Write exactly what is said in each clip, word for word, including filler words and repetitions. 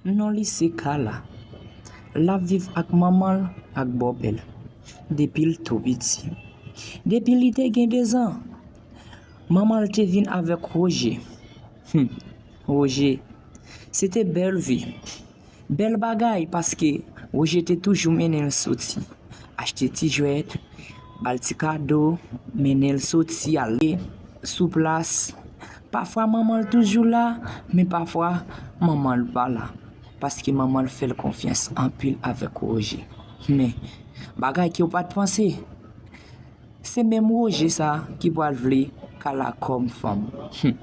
Non li se Kala. L ap viv ak manman l ak bòpè l depi l tou piti. Depi li te gen dezan, manman l te vin avèk Woje. Hum, Woje, se te bèl vi. Bèl bagay, paske Woje te toujou mennen l soti, achte ti jwèt, ba l ti kado, mennen l soti, ale sou plas. Pafwa manman l toujou la, men pafwa manman l pa la, paske manman l fè l konfyans anpil avèk Woje. Men, bagay ke w pa t panse, se menm Woje sa ki pral vle Kala kòm fanm. Hum.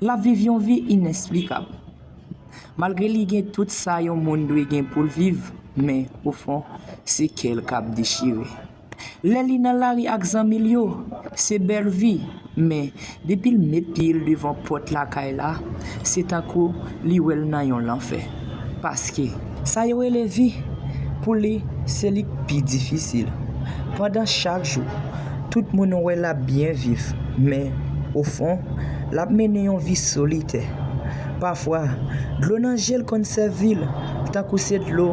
L ap viv yon vi inesplikab. Malgre li gen tout sa yon moun dwe gen pou l viv, men ofon, se kè l k ap dechire. Lè li nan lari ak zanmi l yo, se bèl vi, men depi l met pye l devan pòt lakay la, se tankou li wè l nan yon lanfè. Paske sa yo rele vi, pou li, se li k pi difisil. Pandan chak jou, tout moun wè l ap byen viv, men ofon, l ap mennen yon vi solitè. Pafwa, dlo nan je l konn sèvi l tankou se dlo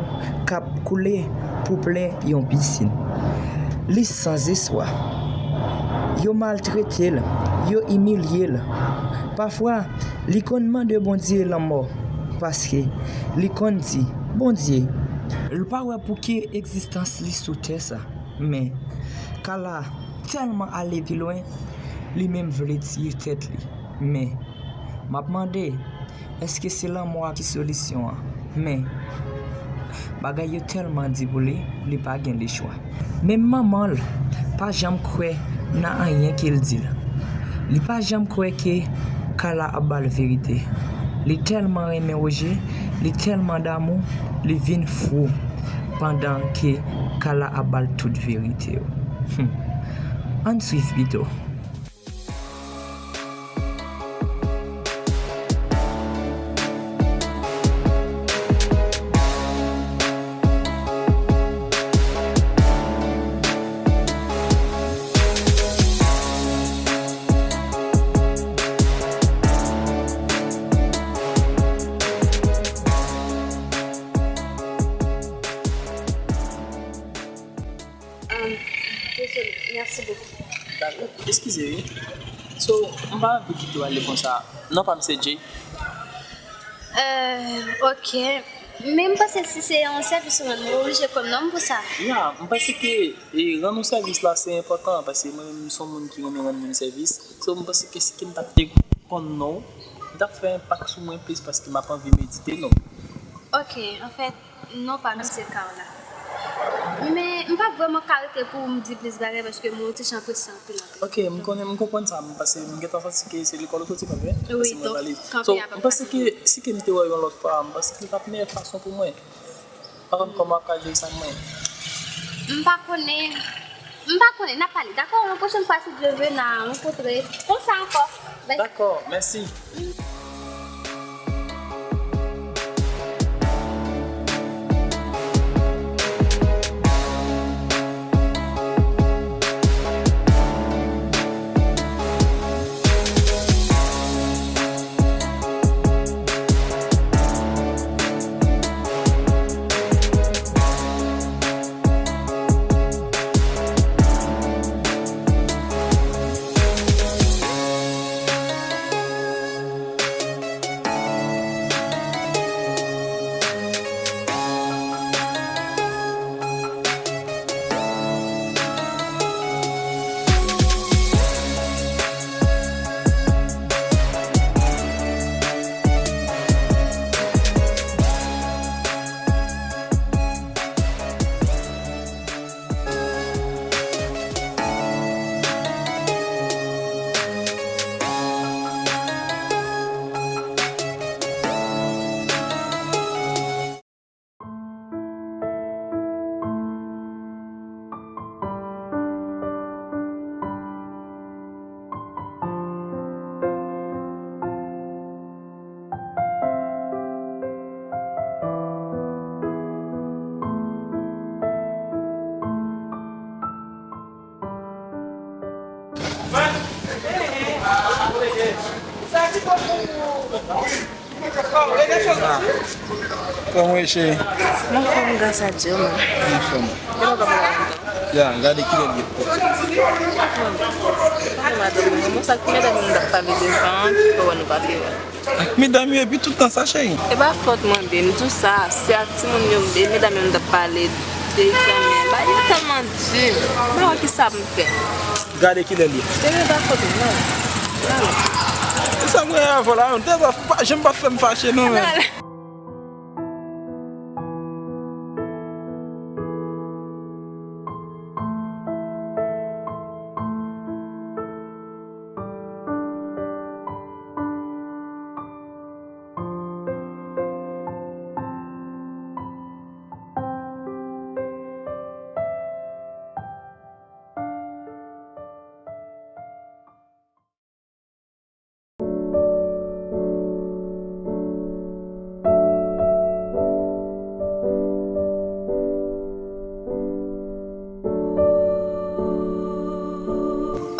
k ap koule pou plen yon pisin. Li sanzespwa. Yo maltrete l, yo imilye l. Pafwa, li konn mande Bondye lanmò, paske li konn di, Bondye, l pa wè pou ki egzistans li sou tè sa. Men, Kala tèlman ale pi lwen, li menm vle tiye tèt li. Men, m ap mande, èske se lanmò a ki solisyon an? Men, bagay yo tèlman di pou li, li pa gen lechwa. Menm manman l pa janm kwè nan anyen ke l di l. Li pa janm kwè ke Kala ap ba l verite. Li tèlman renmen Woje, li tèlman damou, li vin fou pandan ke Kala ap ba l tout verite yo. Hum. Ann swiv pito. Um, désolé, merci beaucoup. Dakò. Eskize, wi. So, m pa anvi kite w ale konsa. Non pa m se Jay. Euh, ok. Men m panse si se yon sèvis ou rann, ou oblije konn non m pou sa. Ya, m panse ke, e, rann ou sèvis la se enpòtan, paske mwen menm m se yon moun ki renmen rann moun sèvis. So, m panse ke si ke m ta te konn non w, m t ap fè enpak sou mwen plis paske m ap anvi medite non w. Ok, anfèt, non pa m se Carla. Men, m p ap vrèman ka rete pou m di plis bagay paske mwen yon ti jan prese anpil, anpil. Ok, m konnen, m konprann sa, m, paske m gentan santi ke se lekòl ou soti, pa vre? Wi, donk, kanpe a pa fasil. So, m panse ke si ke m te wè yon lòt fwa, m panse ke li t ap meyè fason pou mwen. Pa konn kòman w ap ka jere sa ak mwen. M pa konnen. M pa konnen, n ap pale. Dakò, yon pwochèn fwa, si Dye vle, n a rankontre konsa ankò. Bye. Dakò, mèsi. Kòman w ye, cheri? M anfòm, gras a Dye, man. Anfòm. Ya, gade kilè l ye. Pale madanm mwen. Bon, sa ki medam yo nou t ap pale devan an, ki fè w wè nou pa vle wè. Ak medam yo, epi tout tan sa, cheri. E pa fòt mwen, bebe, m di w sa, se ak timoun yo, e medam yo nou t ap pale de egzamen an. Bagay yo tèlman di, m pa wè kisa pou m fè. Gade kilè l ye. Bebe, pa fòt mwen, non. Non. E sa m gen avè w la, menm, tèlman pa janm pa fè m fache, non, menm.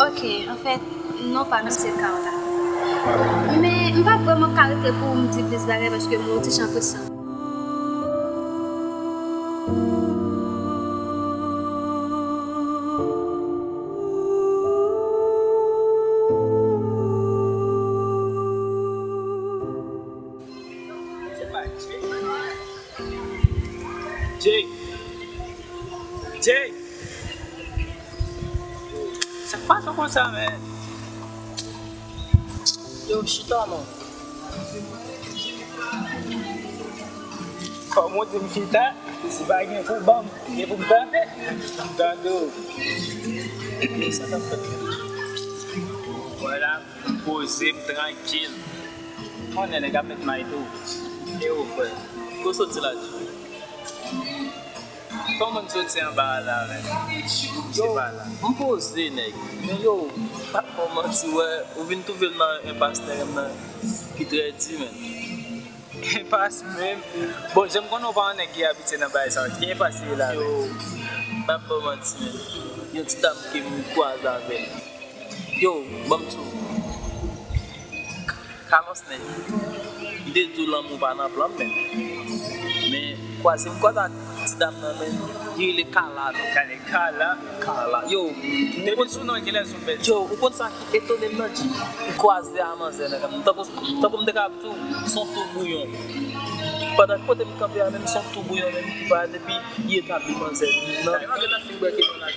Ok, anfèt, non pa m se Carla. Men, m pa vrèman ka rete pou m di plis bagay paske m yon ti jan presan. Jay. Jay. Sa k pase konsa, men? Yo, chita, non. Kòm ou di m chita, si pa gen pou ban m, gen pou m tande. M tande w. Sa k ap fèt? Vwala, m poze, m trankil. Konnen nèg ap met may tou. E ou, frè? Kote w soti la, Jay? Kòman n soti anba a la, menm? Se pa la. M poze, nèg. Men yo, m p ap ba w manti, wè, ou vin twouve m nan enpas nèg m nan ki trè di, menm. Enpas menm. Bon, jan m konnen w pa yon nèg ki abitye nan bagay sa yo, ki enpas li ye la, menm? Yo, m p ap ba w manti, menm. Yon ti dam ke m kwaze avè l. Yo, ban m di w. Kalòs nèg. M te di w lanmou pa nan plan m menm. Men kwaze m kwaze ak ti dam nan menm. Li rele Kala, non. Kale Kala. Kala. Yo, depi sou non kilè sou m pèdi. Yo, ou konn sa ki etone m nan, Jay? M kwaze a manzè nan kanm. Tankou, tankou m te ka ap di w, se yon tou bouyon. Pandan kote m kanpe a menm, se yon tou bouyon menm ki parèt epi li etabli manzè nan. Gade manzè nan figi bwè ke nou la.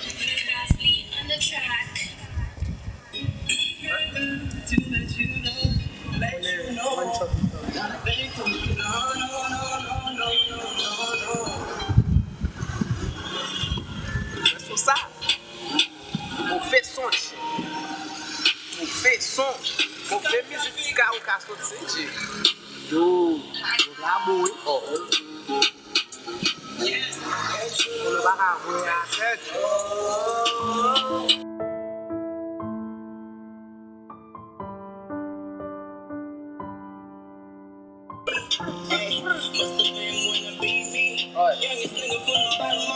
Sou sa, move son, move son, move mizik ti ka ou ka soti, Jay. Yo, yo la bo wi. Oh. Moun yo pa ka voye afè.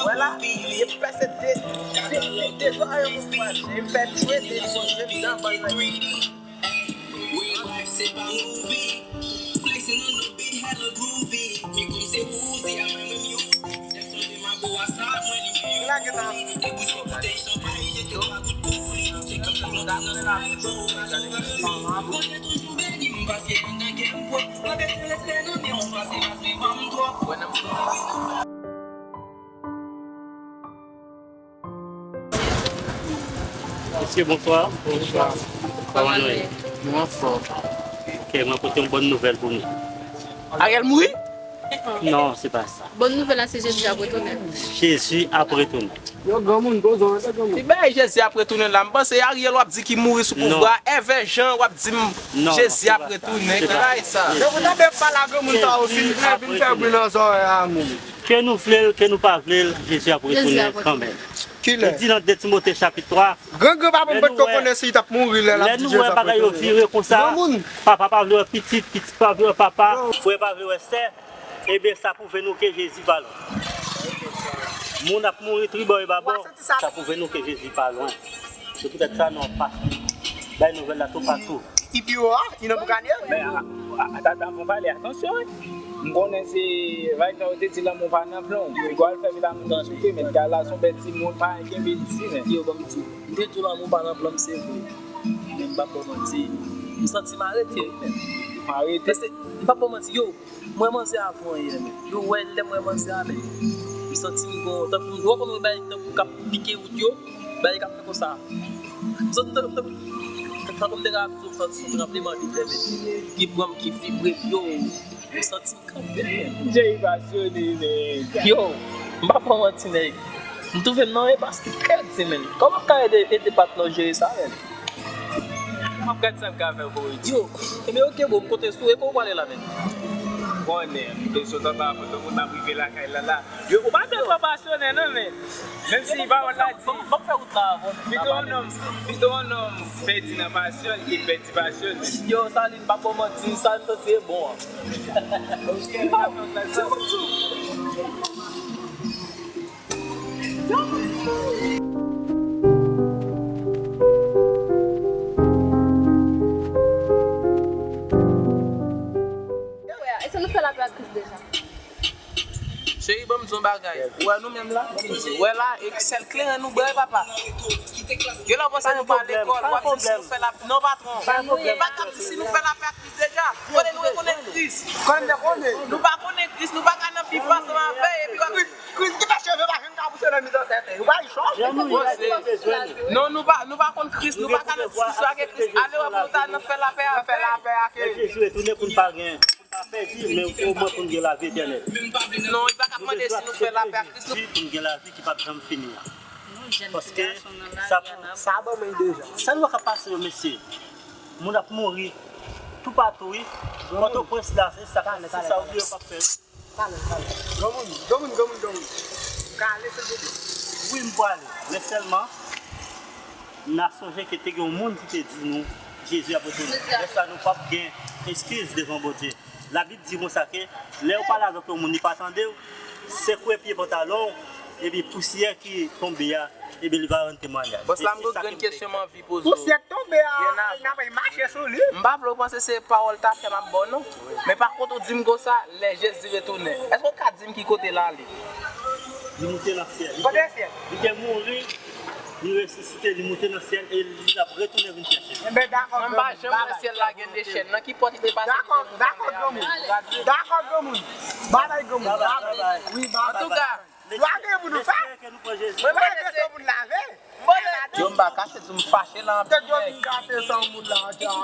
Wè la, li pase de, de, de zwa yo pou manje, m fè dwe de poze m nan bann nèg. Mesye, bonswa. Bonswa. Kòman nou ye? Nou anfòm. Ok, mwen pote yon bòn nouvèl pou nou. Ariel mouri? Non, se pa sa. Bòn nouvèl la, se Jezi ap retounen. Jezi ap retounen. Yo, granmoun, poze w, granmoun. Ki bagay Jezi ap retounen la? M panse Ariel w ap di ki mouri sou pouvwa. Èvè Jan w ap di m Jezi ap retounen. Ki bagay sa? Yo, pou tande pale granmoun sa yo, fin fè, vin fè bri nan zòrèy a moun. Ke nou vle l, ke nou pa vle l, Jezi ap retounen kanmenm. Kilè? Li di nan de Timote chapit twa, Gran gran papa m potko konnen si li t ap mouri lè l ap di Jezi ap retounen. Lè nou wè bagay yo vire konsa, papa pa vle wè pitit, pitit pa vle wè papa, frè pa vle wè sè, ebyen sa pwouve nou ke Jezi pa lwen. Moun ap mouri tribò e babò, sa pwouve nou ke Jezi pa lwen. Se poutèt sa nou ap pase bay nouvèl la toupatou. Ki pi wo a? Ki nan Boukanè? A, a, tata, fò pale, atansyon, wi. M konnen se vay sa yo te di lanmou pa nan plan. Yo al fè vit a moun nan soufri, men gala se yon bèl timoun, pa gen bèl di, men. Yo, ban m di w, m te di w lanmou pa nan plan m, se vre. Men m p ap ba w manti, m santi m arete, wi, men. Arete? Paske, m p ap ba w manti, yo, mwen manzè avan yè, men. Yo wè lè mwen manzè a, men. M santi m gon, tankou, w konn wè bagay tankou k ap pike wout yo, bagay k ap fè konsa. M santi m tankou, tankou, tankou m te ka ap di w, m santi yon tranbleman de tè, men. Ki pran m, ki vibre m, yo. M santi m kanpe, men. Jay pasyone, men. Yo, m pa ba w manti, nèg. M twouve m nan yon enpas ki trè di, men. Kòman m ka ede, ede patnè w jere sa, men? M ap gad sa m ka fè pou ou. Yo, ebyen, oke, bro, m konte sou ou. E kote w prale la, men? Konnen, m te sot anba, kote moun ap rive lakay la, la. Yo, ou pa fè twò pasyone, non, men. Menm si pawòl la di, ban m fè wout la avan. Pito yon nonm, pito yon nonm pèdi nan pasyon l ke pèdi pasyon l. Yo, Saline, m pa ba w manti, sa m santi e bon an. Eske nou fè lapè ak Kris deja? Cheri, ban m di w yon bagay. Ou wè nou menm la? Ban m di w. Ou wè la, e sèl kleren nou bwè, papa. Gen lè w panse nou pa lekòl, w ap di si nou fè lapè. Non, patwon. Ou pa ka di si nou fè lapè ak Kris deja. Kote nou rekonèt Kris? Nou pa konnen Kris, nou pa ka nan bif ansanm avè l, epi w ap Kris, Kris ki fè cheve pa janm ka pouse nan mitan tèt li. Ou pa li chòf? Non, nou pa, nou pa konn Kris, nou pa ka nan diskisyon ak Kris. Ale wè pou nou ta nan fè lapè avè l. Fè lapè ak Jezi, retounen pou n pa gen, pou n pa pèdi, men omwen pou n gen lavi etènèl. Non, li pa ka mande si nou fè lapè ak Kris, non. Pou n gen lavi ki p ap janm fini an. Paske sa, sa ban mwen deja. Sa nou ka pase yo, mesye. Moun ap mouri toupatou, wi. Pòtoprens la, se sa, se sa, oubyen yo p ap fè, wi. Granmoun, granmoun, granmoun, granmoun. Ka ale, silvouplè. Wi, m prale. Men sèlman, n a sonje ke te gen yon moun ki te di nou, Jezi ap retounen. Lè sa, nou p ap gen eskiz devan Bondye. Labib di konsa ke, lè w pale avèk yon moun, li pa tande w, sekwe pye pantalon w, epi pousyè ki tonbe a, epi li va rann temwayaj. Bòs la, m gen yon grenn kesyon m anvi poze w. Pousyè k tonbe a, n ap mache sou li. M pa vle w panse se pawòl tafya m ap ba w, non. Men pa kont ou di m konsa, lè Jezi retounen. Èske w ka di m ki kote l ale? Li moute nan syèl. Kote syèl? Li te mouri, li resisite, li moute nan syèl e li ap retounen vin chèche nou. Enben, dakò, granmoun. Mwen m pa janm wè syèl la gen de chèn. Nan ki pòt li te pase ki te moute anndan a? Dakò, granmoun. Dakò, granmoun. Babay, granmoun. Wi, babay. Antouka, lage pou nou fè. Mwen mande se pou n lave. Yo, m pa kache di w m fache la anpil, nèg.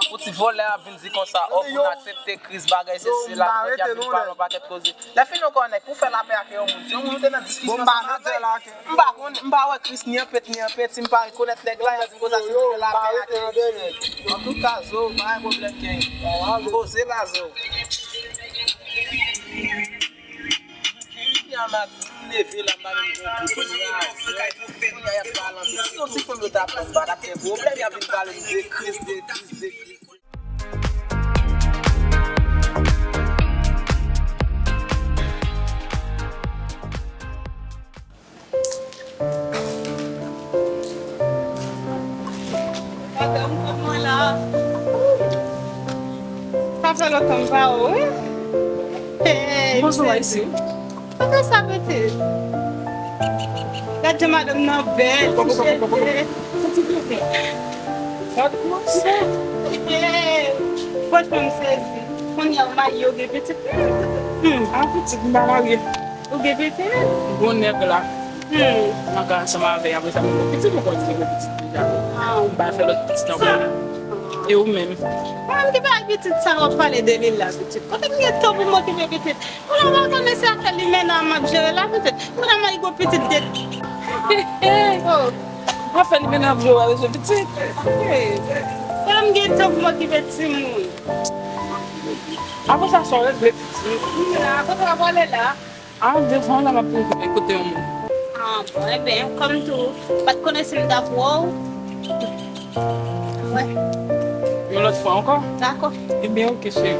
Pou ti vòlè a vin di konsa, ò, pou n aksepte Kris, bagay sesi la, nèg, y ap vin pale yon pakèt koze. Lè fini ankò, nèg, pou fè lapè ak yon moun. Si yon moun ou te nan diskisyon ansanm avè l, m pa konn, m pa wè Kris ni an pet, ni an peti, m pa rekonèt nèg la, y ap vin konsa si m fè lapè ak li. Antouka, Zo, pa gen pwoblèm, Ken. M poze la, Zo. Kounya m ap leve la, m pa menm gen pou m raze. Kounya y ap pale anpil. Si yon ti fanm yo ta pran, m pa t ap gen pwoblèm, y ap vin pale m de Kris, de Kris, de Kris. Madanm, kòman la? Sa fè lontan m pa wè w, wi. Hey, bonjou, Ayisyen. Kòman sa, pitit? Gad jan madanm nan bèl, ti cheve. Hey, franchman, m sezi. Kounye a, w marye, w gen pitit? Hmm. A, pitit, m pa marye. Ou gen pitit? Gon nèg la. Hmm. M antre ansanm avè l, apre sa, m gen pitit, ou konn si gen pitit deja. Ah. M pa fè lòt pitit ankò. E ou menm? Ah, m te pa gen pitit sa w ap pale de li la, pitit. Kote m gen tan pou m okipe pitit? Kounye a m pa konnen se afè limena m ap jere la, pitit. Kounye a m gon pitit de. Oh. Afè limena m ap jere, w bezwen pitit. Kounye a m gen tan pou m okipe timoun. Apre sa, sa w regle pitit. Ah, kote w ap prale la? Ah, devan la, m ap pwouve kote yon moun. Ah, bon, enben, kòm tou, m pa t konnen si m t ap wè w. Wè. Yon lòt fwa ankò? Dakò. Enben, oke, cheri.